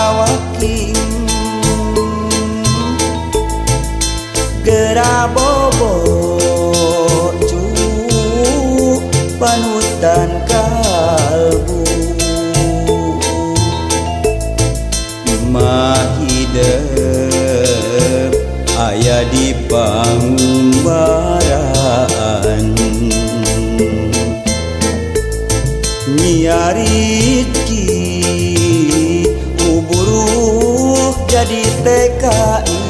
awaking Gera bobo cu panutan kalbu Mahidep aya di pangumbaraan Nyiaritki buruh jadi TKI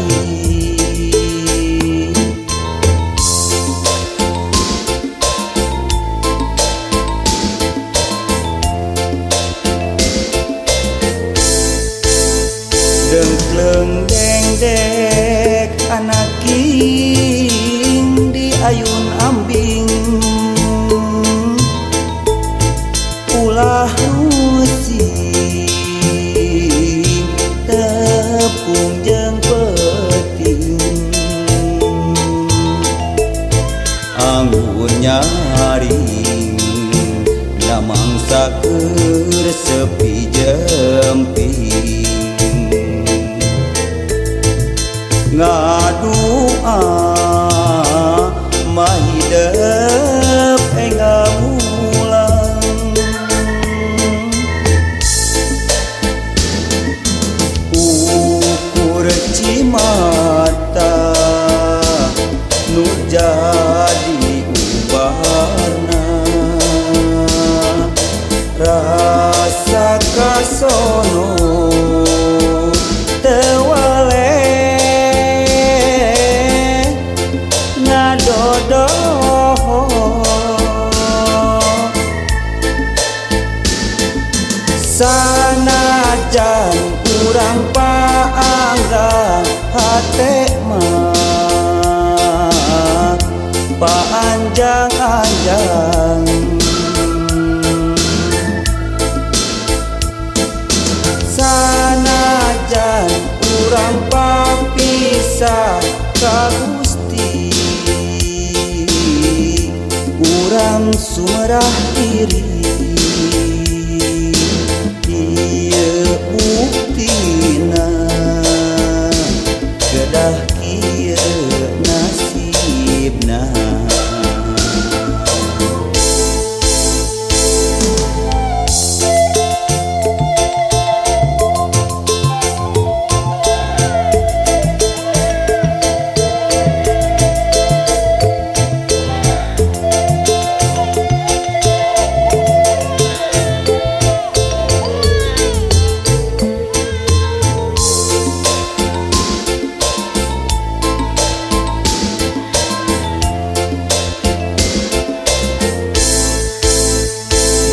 Dengkleng dengdek anaking di ayun ambing Ulah rusing tepung jeung peuting Anggur nyaring namangsa keur sepi jemping Ngadua mahidep enggal mulang Ukur cimata nu jadi ubarna Rasa kasono Sanajan urang paanggang hate mah paanjang-anjang Sanajan urang papisah ka Gusti urang sumerah diri Ieu buktina kedah kieu nasibna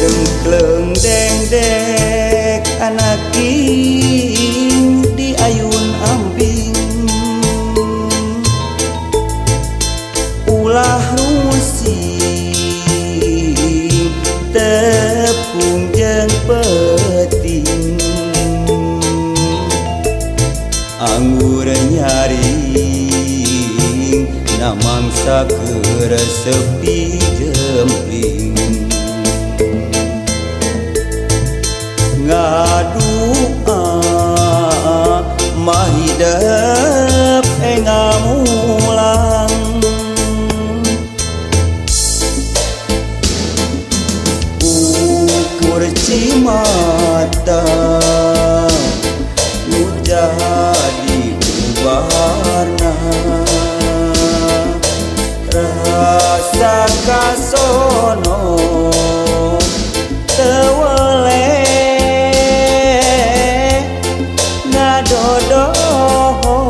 Dengkleng dengdek anaking di ayun ambing Ulah rusing tepung jeung peuting Anggur nyaring namangsa keur sepi jempling Ngadua mahidep enggal mulang Ukur cimata nu jadi ubarna Rasa kasono teu weleh ngadodoho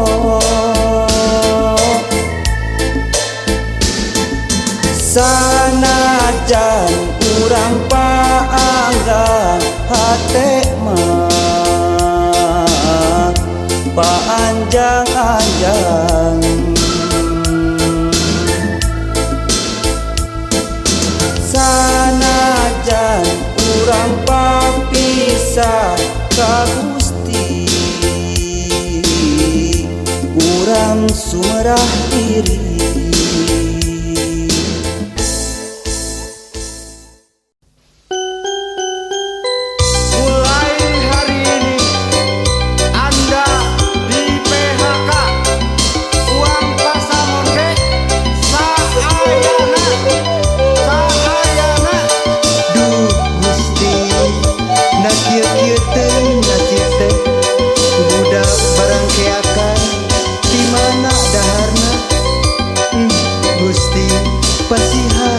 Sanajan urang paanggang hate mah paanjang-anjang Sanajan urang papisah ka Gusti urang sumerah diri Mulai hari ini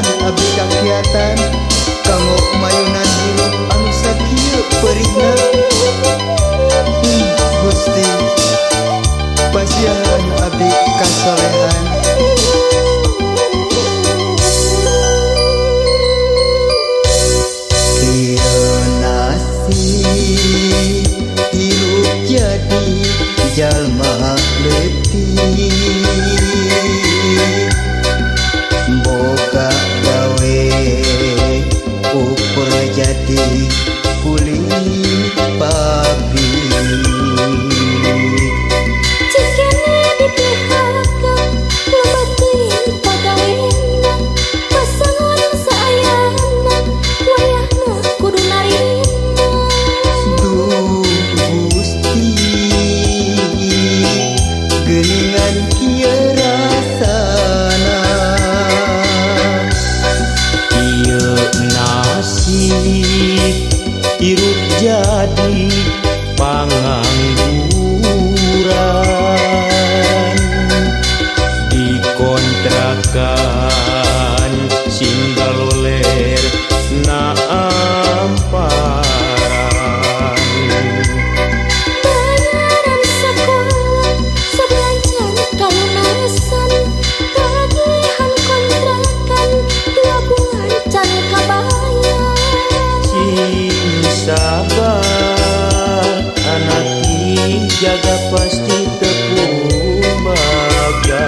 Pasihan abdi kakiatan kanggo mayunan hirup anu sakieu perihna. Gusti, pasihan abdi kasolehan. Kieu nasib hirup jadi jalma leutik, boga gawe ukur jadi kuli pabrik. Cikene di PHK, loba teuing pagawena, pasangan saayana, wayahna kudu narima. Duh Gusti, geuningan kieu rasana. Ieu nasib hirup jadi pangangguran, dikontrakan sing galoler na amparan. Bayaran sakola sabulan can kalunasan, tagihan kontrakan 2 bulan can kabayar. Sing sabar anak, jaga pasti tepung bagja.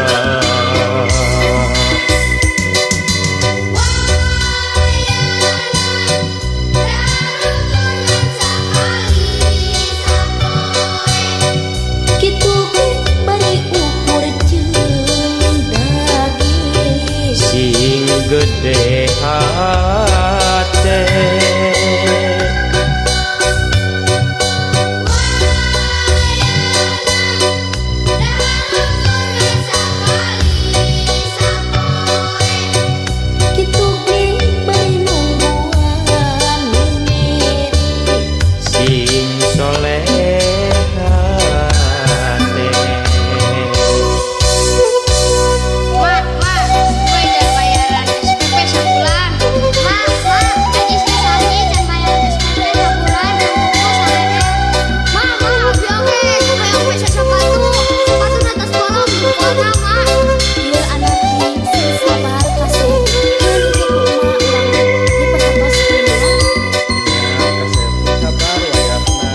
Kitu ge bari ukur jeung daging. Sing gede hate. Kitu ge bari nungguan mimiri. Sing soleha teh. Mak, mak, gue jangan bayaran SPP sebulan. Mak, mak, gaji sami jangan bayaran SPP sebulan. Buku sarerea. Mak, mak, abi oge, hayang we sepatu. Sepatu na tas bolong di kota, mak. Ieu anak sing sabar kasih. Keun ke ku emak urang diperhatoskeun ya. Ya, kasep sabar wayahna.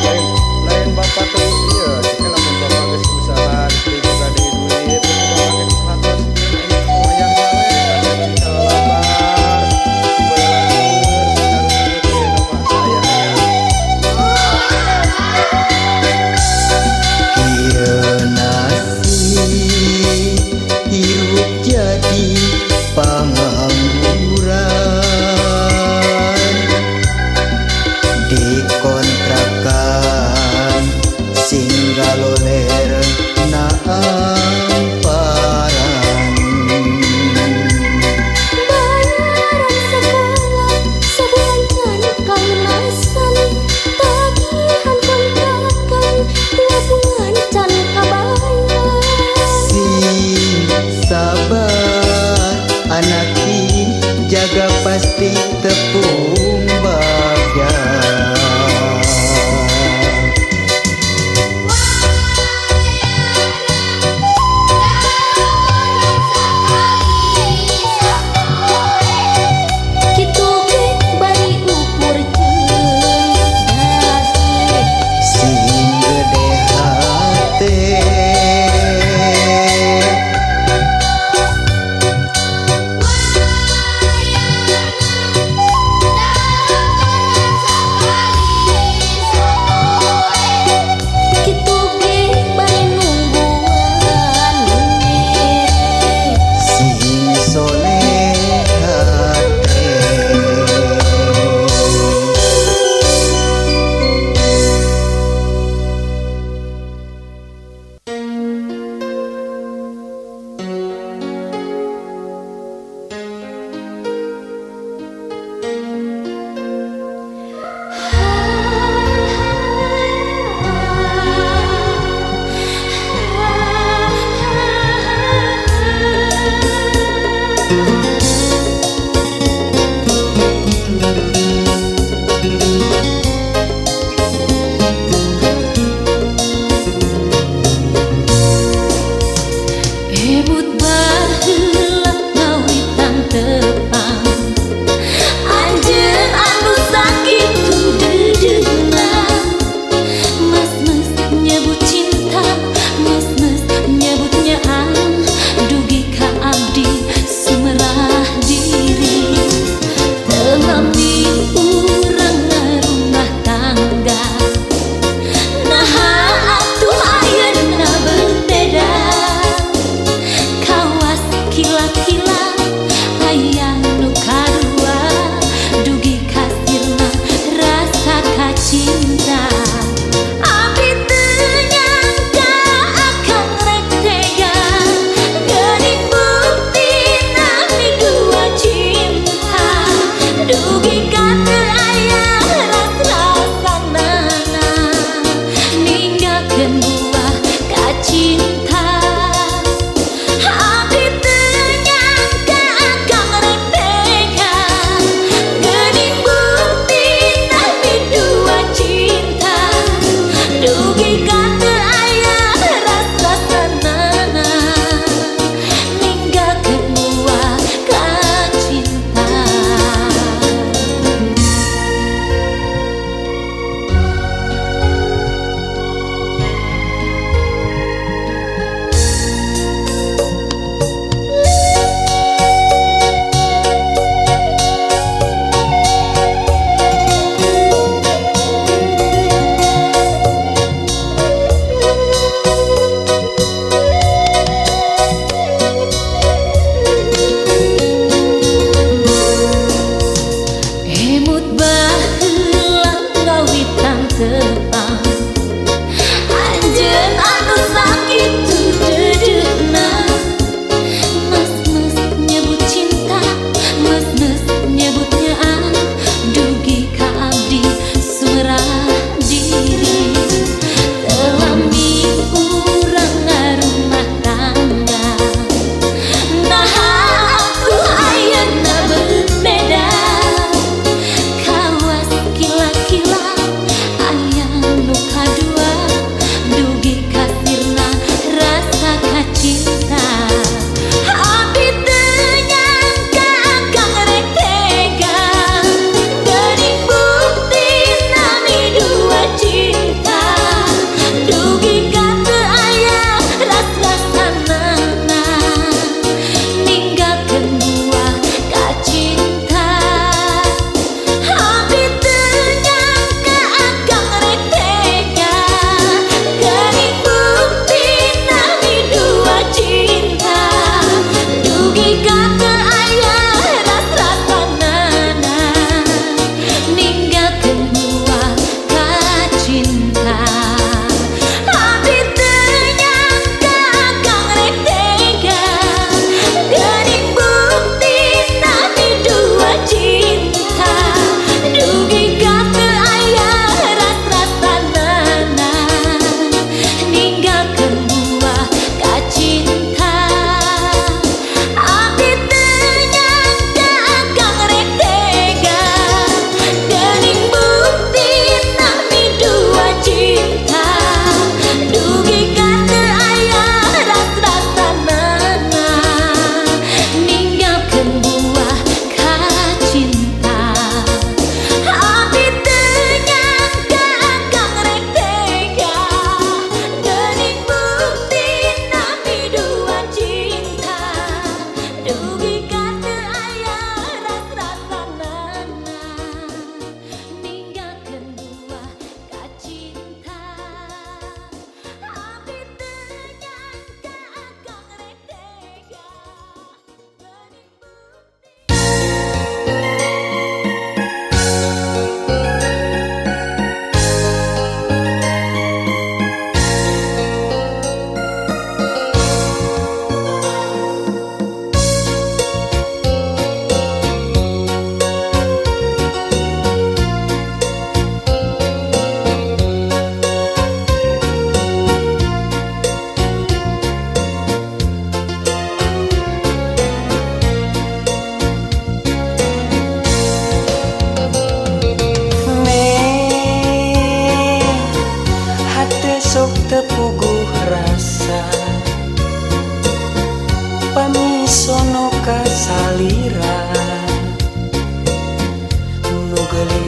Lain lain bapak tuh ieu, cek lamun bapak geus usaha geus diboga deui duit, terus bapak ge diperhatoskeun ini wayahna we kasep sing salalabar, sing balalaeur, sing karuhun ayeuna mah saaya-aya. Kieu nasib hirup jadi pangangguran, dikontrakan sing galoler na amparan. Bayaran sakola sabulan can kalunasan, tagihan kontrakan 2 bulan can kabayar. Sing sabar anak, jaga pasti tepung bagja. Kitu ge bari ukur jeung daging. Sing gede hate. Wayahna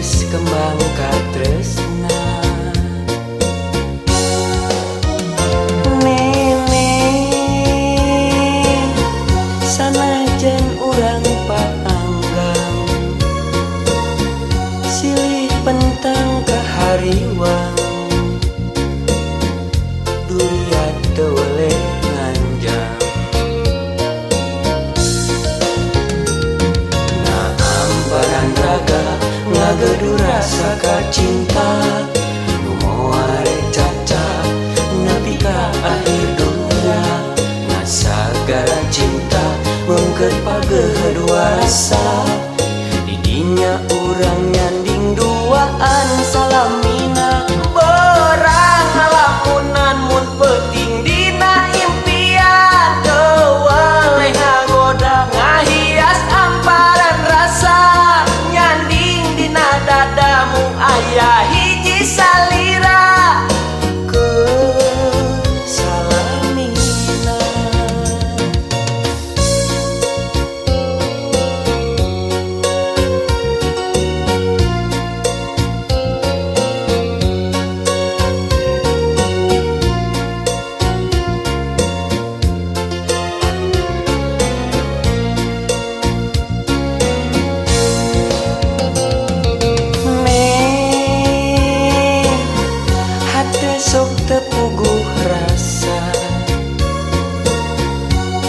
geulis kembang katresna. Neneng sanajan urang paanggang, silih pentang ka hariwang, duriat teu weleh nganjang. Ngaamparan raga ngageduh rasa kacinta, nu moal rek cacap nepi ka akhir dunya. Ngasagara cinta meungkeut pageuh dua rasa, di dinya urang nyanding duaan salamina. Berang ngalamunan mun peuting dina impian, teu weleh ngagoda ngahias amparan rasa. Nyanding dina dadamu aya hiji salira keur salamina. Neng, hate sok teu puguh rasa,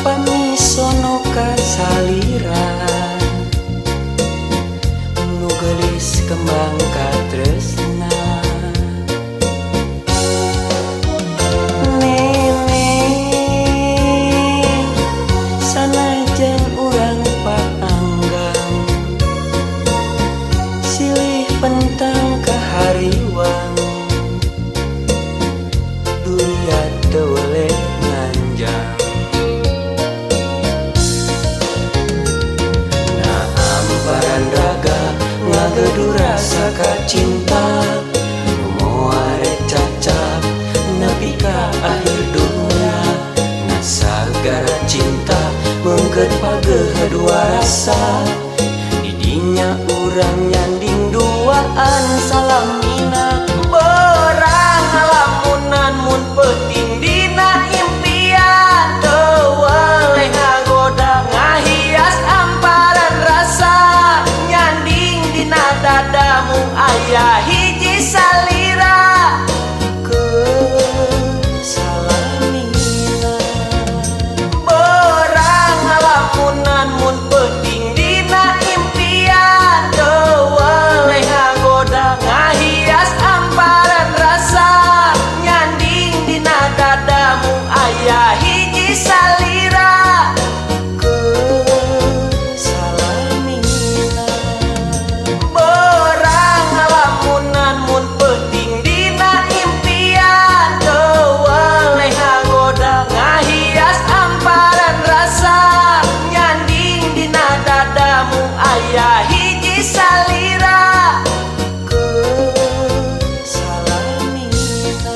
pamisono ka salira, nu geulis kembang katresna. Neneng sanajan urang paanggang, silih pentang ka hariwang, duriat teu weleh nganjang. Ngaamparan raga ngageduh rasa kacinta, nu moal rek cacap nepi ka akhir dunya. Ngasagara cinta meungkeut pageuh dua rasa, di dinya urang nyanding duaan salamina. Berang ngalamunan mun peuting dina impian, teu weleh ngagoda ngahias amparan rasa. Nyanding dina dadamu aya hiji salira keur salamina. Berang ngalamunan mun peuting dina impian, teu weleh ngagoda ngahias amparan rasa. Nyanding dina dadamu aya hiji salira keur salamina. Berang ngalamunan mun peuting dina impian, teu weleh ngagoda ngahias amparan rasa. Nyanding dina dadamu aya hiji salira keur salamina.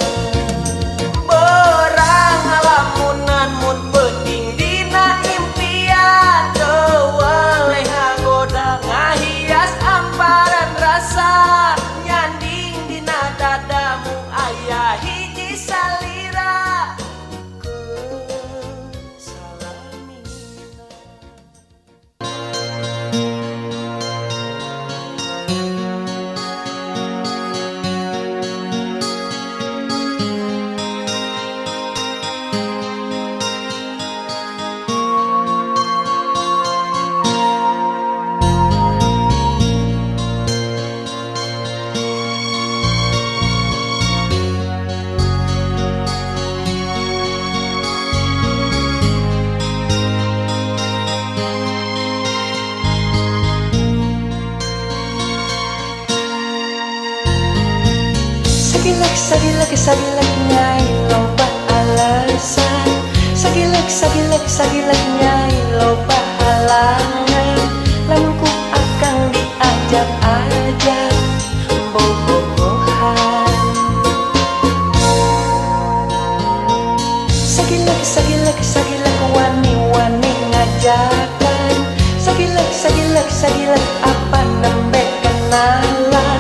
Berang ngalamunan mun peuting dina impian, teu weleh ngagoda ngahias amparan rasa. Nyanding dina dadamu aya hiji salira keur salamina. Sagilek, sagilek, sagilek nyai loba alasan. Sagilek, sagilek, sagilek nyai loba halangan. Lamun ku akang diajak-ajak bobogohan. Sagilek, sagilek, sagilek wani-wani ngajakan. Sagilek, sagilek, sagilek apa nembe kenalan.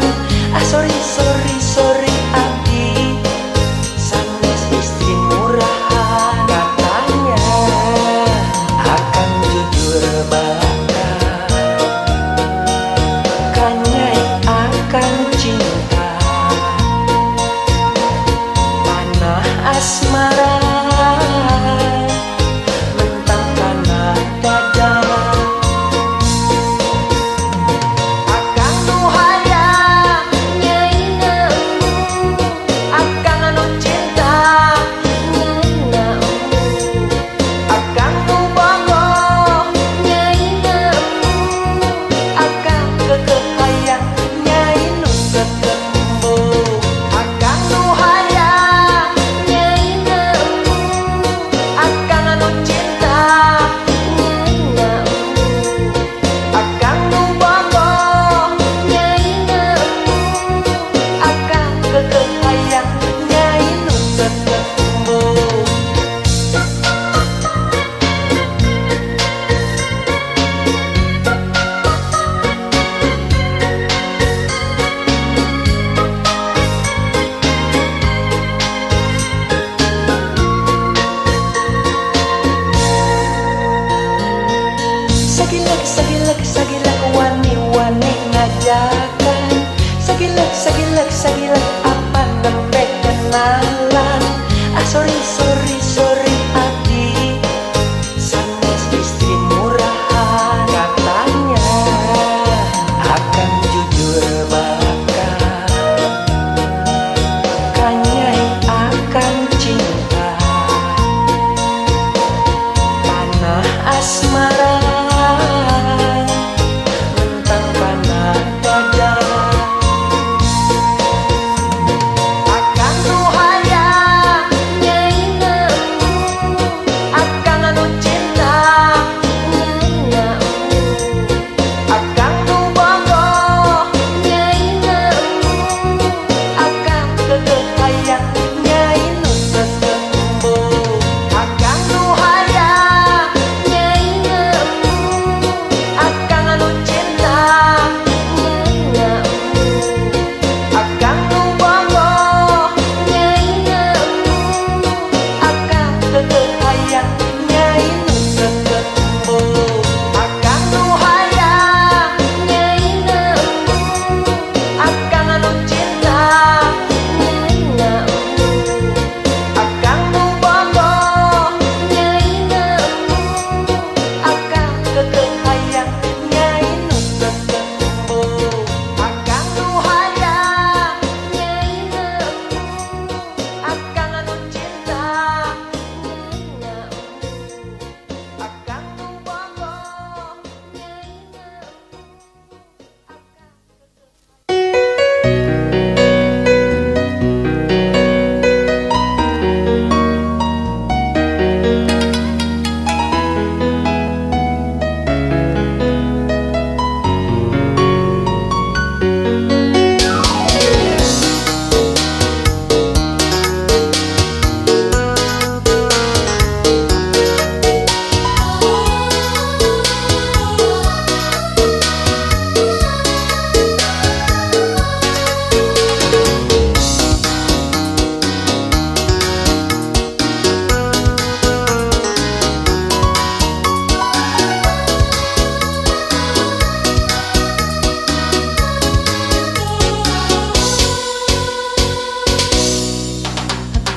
ajakan. Sagilek sagilek sagilek apan nembe kenalan. Ah sorry sorry sorry abdi sanes istri murahan. Katanya akan jujur bakal kanyai akan cinta. Panah asmara mentang panah dada. Akang nu hayang Nyai na embung, akang anu cinta, nyai na embung, akang nu bogoh, nyai na embung, akang keukeuh hayang nyai nu keukeuh embung. Akang nu hayang nyai na embung, akang anu cinta, nyai na embung, akang nu bogoh, nyai na embung, akang keukeuh hayang nyai nu keukeuh embung. Akang nu hayang nyai na embung, akang anu cinta, nyai na embung, akang nu bogoh, nyai na embung, akang keukeuh hayang nyai nu keukeuh embung. Akang nu hayang nyai na embung, akang anu cinta, nyai na embung, akang nu bogoh, nyai na embung, akang keukeuh.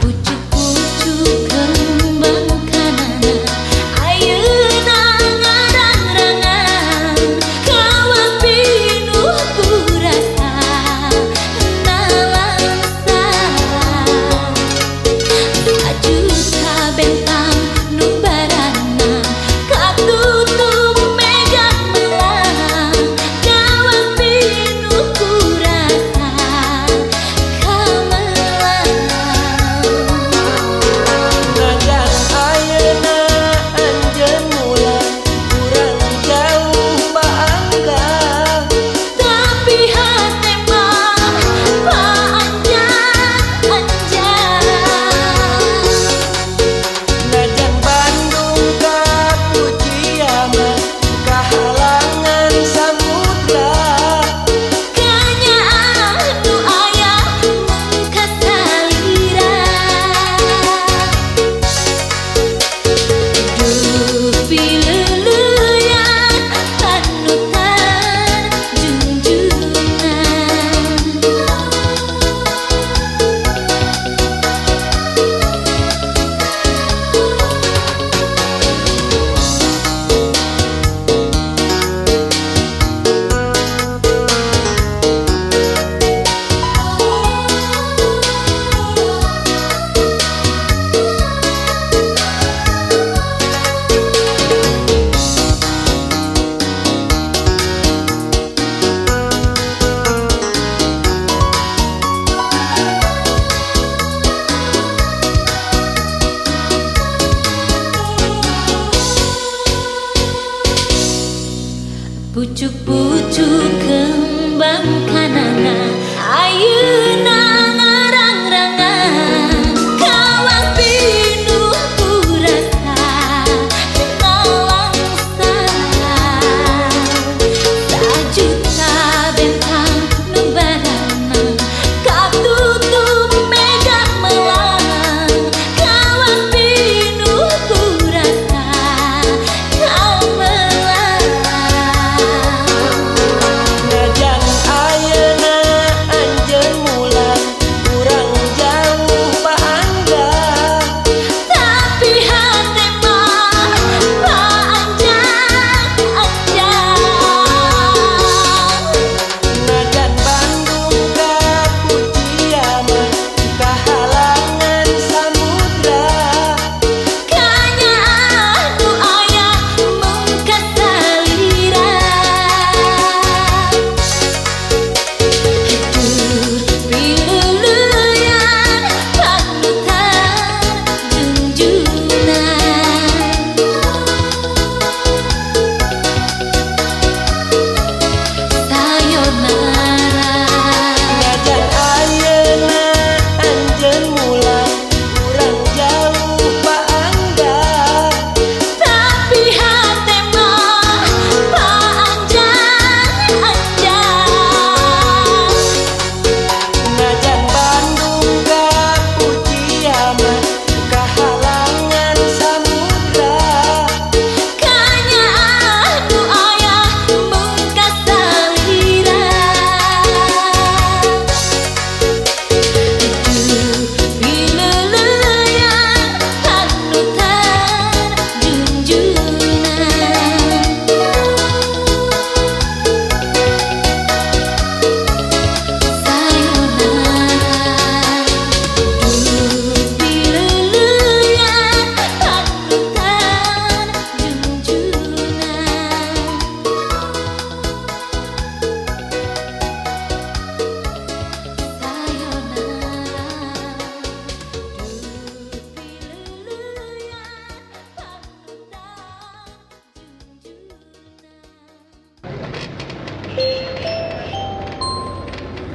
Pucuk-pucuk kembang kanana ayeuna ngarang-rangan kawas pinuh ku rasa nalangsa. Sajuta bentang nu barana katutup mega melang kawas pinuh ku rasa kamelang. Najan ayeuna anjeun mulang kurang jauh paanggang. Tapi hate mah paanjang-anjang. Najan Bandung ka Fujiama kahalangan samudra. Kanyaah nu aya mung kasalira. Duh pileuleyan panutan junjungan. Pucuk-pucuk kembang kanana ayeuna ngarang-rangan kawas pinuh ku rasa nalangsa. Sajuta bentang nu barana katutup mega melang kawas pinuh ku rasa kamelang. Najan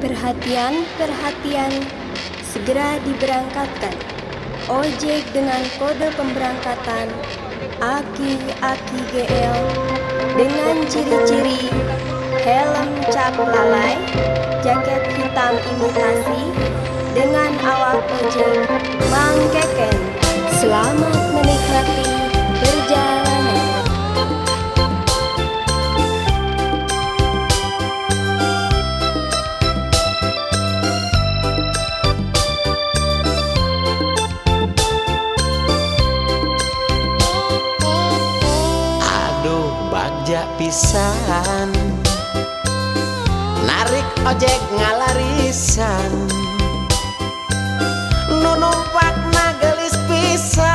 Perhatian, perhatian, segera diberangkatkan. Ojek dengan kode pemberangkatan AKI AKI GL dengan ciri-ciri helm cap lalai, jaket hitam imitasi, dengan awak ojek Mang Keken. Selamat menikmati perjalanan. Aduh, bagja pisan narik ojek ngalarisan, nu numpakna gelis pisan,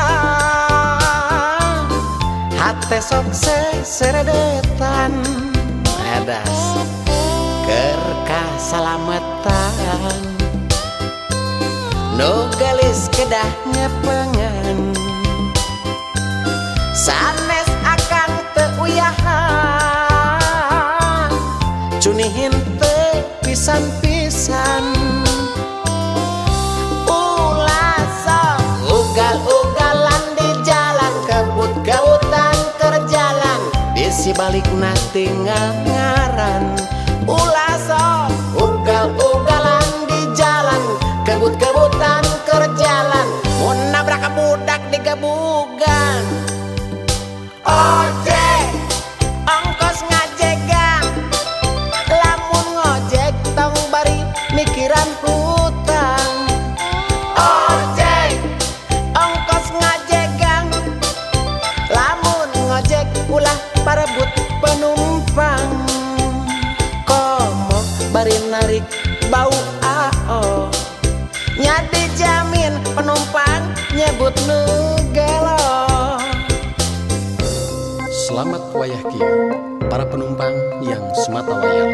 hate sok seseredetan. Edas keur kasalametan, nu gelis kedah nyepengan, sanes akang teu uyahan, cunihin teu pisan-pisan. Ulah sok ugal-ugalan di jalan, kebut-kebutan keur jalan, bisi balikna tinggal ngaran. Ulah sok ugal-ugalan di jalan, kebut-kebutan keur jalan, mun nabrak budak digebugan. Ojek ongkos ngajegang, lamun ngojek tong bari mikiran hutang. Ojek ongkos ngajegang, lamun ngojek ulah parebut penumpang, komo bari narik bau ao, nya dijamin penumpang nyebut nu gelo. Selamat wayah kieu para penumpang yang semata wayang.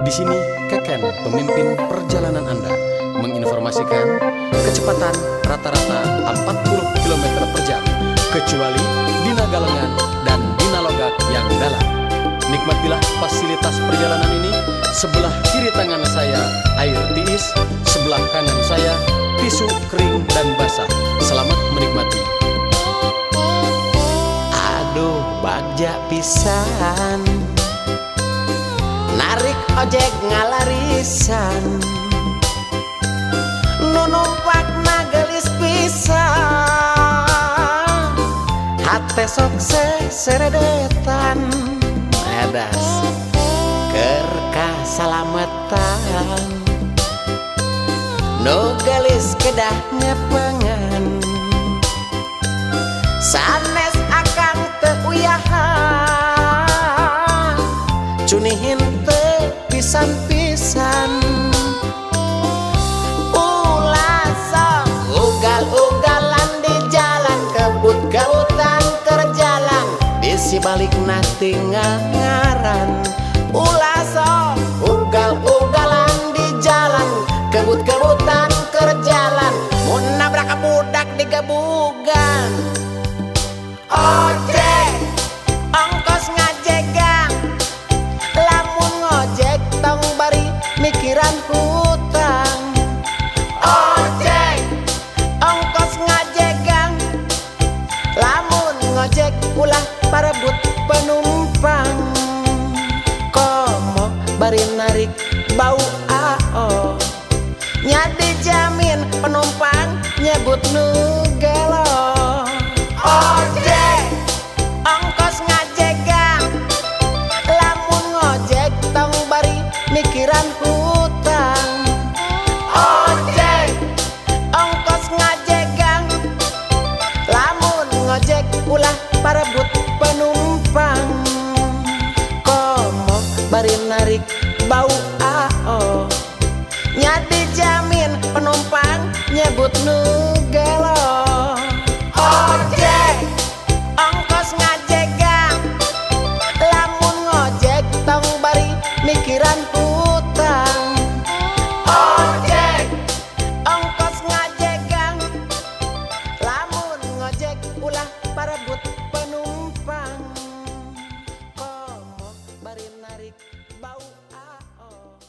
Di sini Keken, pemimpin perjalanan Anda, menginformasikan kecepatan rata-rata 40 km per jam kecuali dina galengan dan dina logak yang dalam. Nikmatilah fasilitas perjalanan ini. Sebelah kiri tangan saya air tiis, sebelah kanan saya tisu kering dan basah. Selamat menikmati. Aduh, bagja pisan narik ojek ngalarisan, nu numpakna gelis pisan, hate sok seseredetan. Edas keur kasalametan, nu gelis kedah nyepengan, sanes akang teu uyahan, cunihin teu pisan-pisan. Ulah sok ugal-ugalan di jalan, kebut-kebutan keur jalan, bisi balikna tinggal ngaran. Ulah sok ugal-ugalan di jalan, kebut-kebutan keur jalan, mun nabrak budak digebugan. Ojek ongkos ngajegang, lamun ngojek tong bari mikiran hutang. Ojek ongkos ngajegang, lamun ngojek ulah parebut penumpang, komo bari narik bau ao, nya dijamin penumpang nyebut nu gelo. Ojek ongkos ngajegang, lamun ngojek tong bari mikiran hutang. Ojek ongkos ngajegang, lamun ngojek ulah parebut penumpang, komo bari narik bau ao, nya dijamin penumpang nyebut nu gelo. Ojek ongkos ngajegang, lamun ngojek tong bari mikiran hutang. Ojek ongkos ngajegang, lamun ngojek ulah parebut penumpang, komo bari narik bau ao.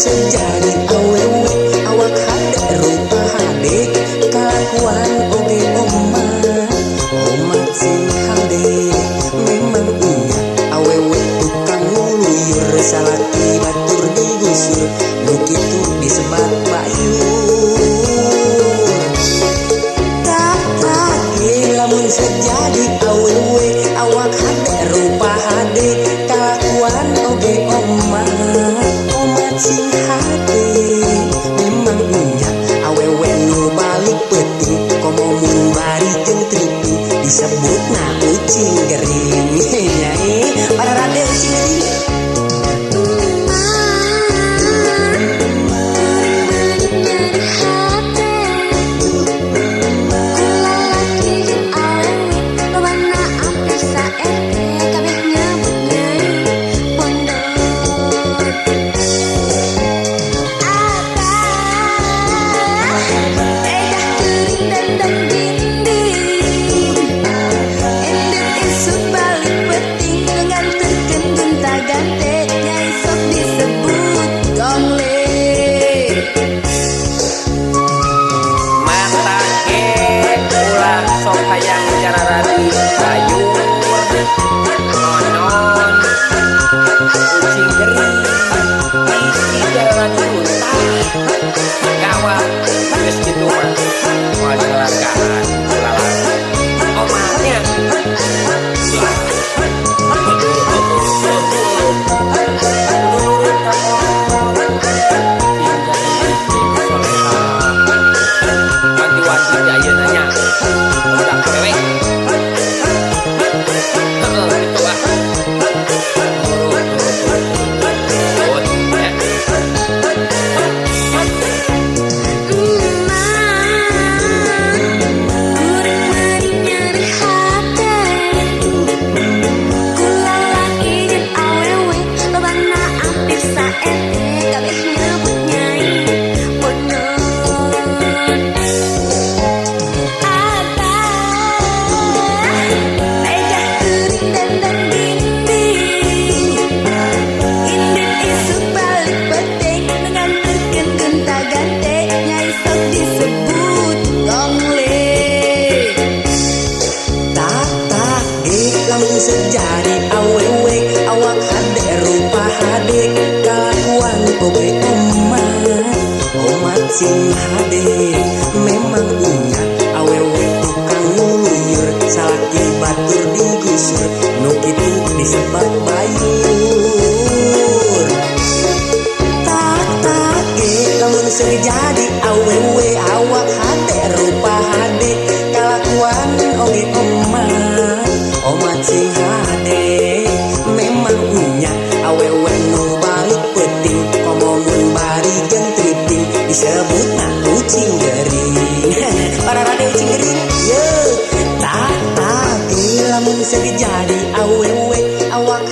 jadi awewe awak hade rupa hade kalakuan oge omat omat sing hade memang iya awewe tukang nguluyur salaki batur digusur nu kitu disebat bayur. Tak tak lamun sejadi awewe awak hade rupa hade kalakuan oge omat omat sing hade memang nya awewe nu balik peuting komo mun bari jeung tripping disebutna ucing gering. Nya para rade ucing gering. Nyeri hate ku lalaki jeung awewe lobana ampir sa RT kabeh nyebut nyai pondok. Abah edah geuring dandan dinding endek isuk balik peuting nganterkeun gonta gante nyai sok disebut gongle. Mata ge ulah sok hayang jararadi sayur nonon ucing gering isi jararadi runtah gawat geus kitu mah moal dilargaan lalaki omatnya lah nurut ka kolot sing jadi istri nu soleha wanti-wanti di ayeuna nya budak awewe heeh kitu ah nurut nurut nurut nurut nurut ya. Emak, kuring meuni nyeri hate ku lalaki jeung awewe lobana ampir sa RT kabeh nyebut nyai pondok. Abah edah geuring dandan dinding indit isuk balik peuting nganterkeun gonta gante nyai sok disebut gongle. Tak tak ge lamun sejadi awewe awak hade rupa hade kalakuan oge omat omat sing hade memang nya awewe tukang nguluyur salaki batur digusur nu kitu disebat bayur. Tak tak ge lamun sejadi awewe awak hade rupa hade kalakuan oge omat omat sing hade memang nya awewe nu balik peuting komo mun bari jeung tripping disebutna ucing gering. Para rade ucing gering ye. Tak tak ge lamun jadi awewe awak